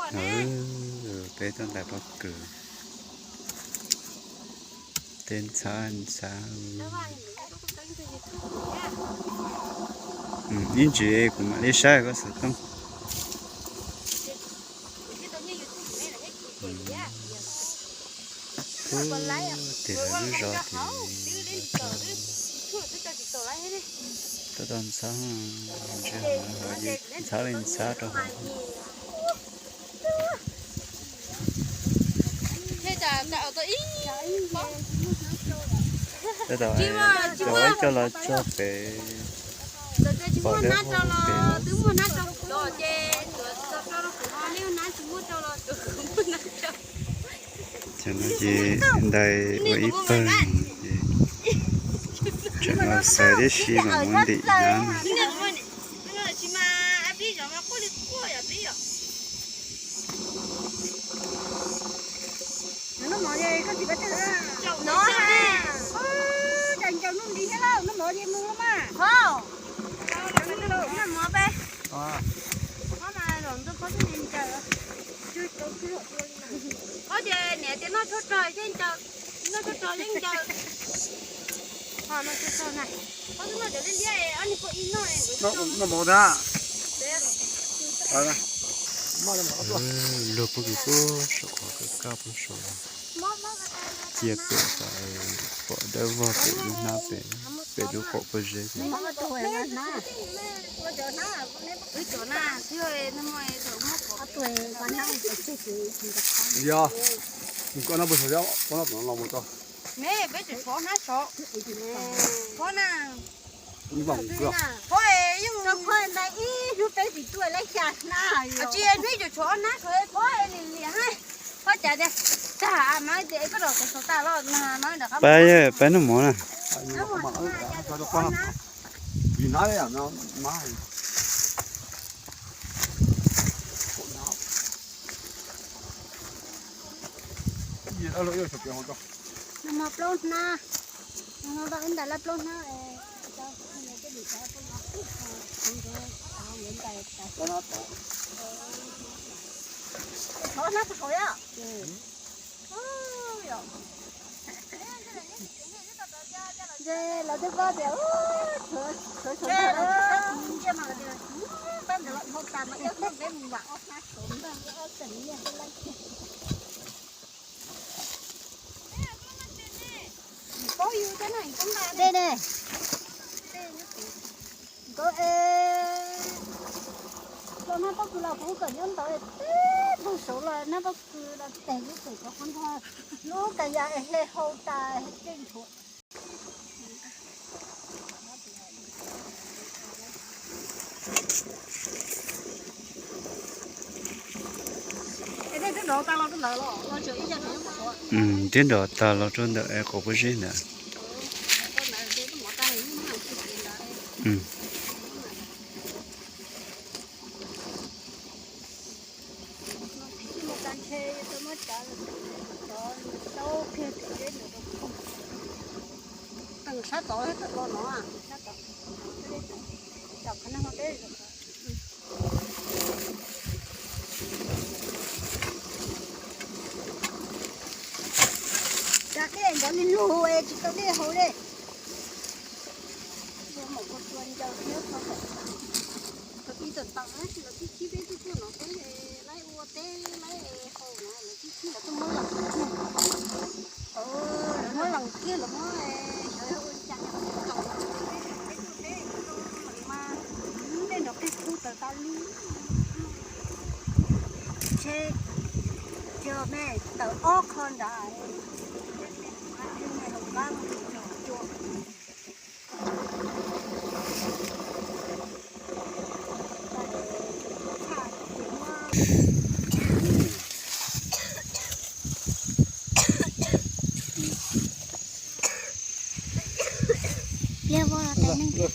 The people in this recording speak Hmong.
Peb tuaj ntais pob kws, tej ntxhab ntxhab. Ib ntsis kuv mam li saib koj xov tooj. Tes lub zos tes tuaj tau ntxhab, ntxhab li ntxhab rau hauv. Tab tom coj los txog pem, pom dawb paug pem. Cov no ces ntais ua ib pawg, tseem los xaiv tib si mas muab ntim hnab. Ob tias niam tias noj tshuaj rog, noj tshuaj rog yeej ncaws. Noj mov na. Luag puag kws puag saum qhov kaj puag saum, cia pem tas pom dawb vog pem lub hnab pem, pem lub qaum pob zeb. Yog, koj noj puag saum, koj noj tom no los mus tau. Ne, peb tseem tshuav ob hnab saud. Qhov na, qhov ib hnub peb tsis tuaj lawm xya hnab, tsis hnub tseem tshuav ob hnab saud, qhov li liam hab. Qhov cas tias, tag mas tias koj rau saud tas los mas. Peb, peb noj mov na. Noj mov plaub hnab, noj mov ntais lawm plaub hnab. Qhov hnab tag hauv yom. Ces lawv twb paub tias, Dej ne, nkawd es los nab pob kws los kuv kawm nyob ntawd teb tug saud los nab pob kws los teg lub pem cov qhov nrog lub kas yas es hle hau tas keej tshuav. Nrhiav nrov tag los rau ntawm es qaum pob zeb ntawd. Sab tod los no, cov qhov no peb Cas qhia ncov li lug es tsis tau dej haus li. Ua maum kua tua ncaws thiab kho kom ib tawm tawm na, tsis los tib chib peb tuaj tuaj no peb laib ua teb laib haus no los tib chib los tuaj muab lees kiag. Lawv muab lees kiag los muab xyov ua li cas tau mas, dej nrov qig qug tawm tas li. Ntshe yog me tawm ob qho nrad, me hauv qab cua. Liaj vog los tais neeg.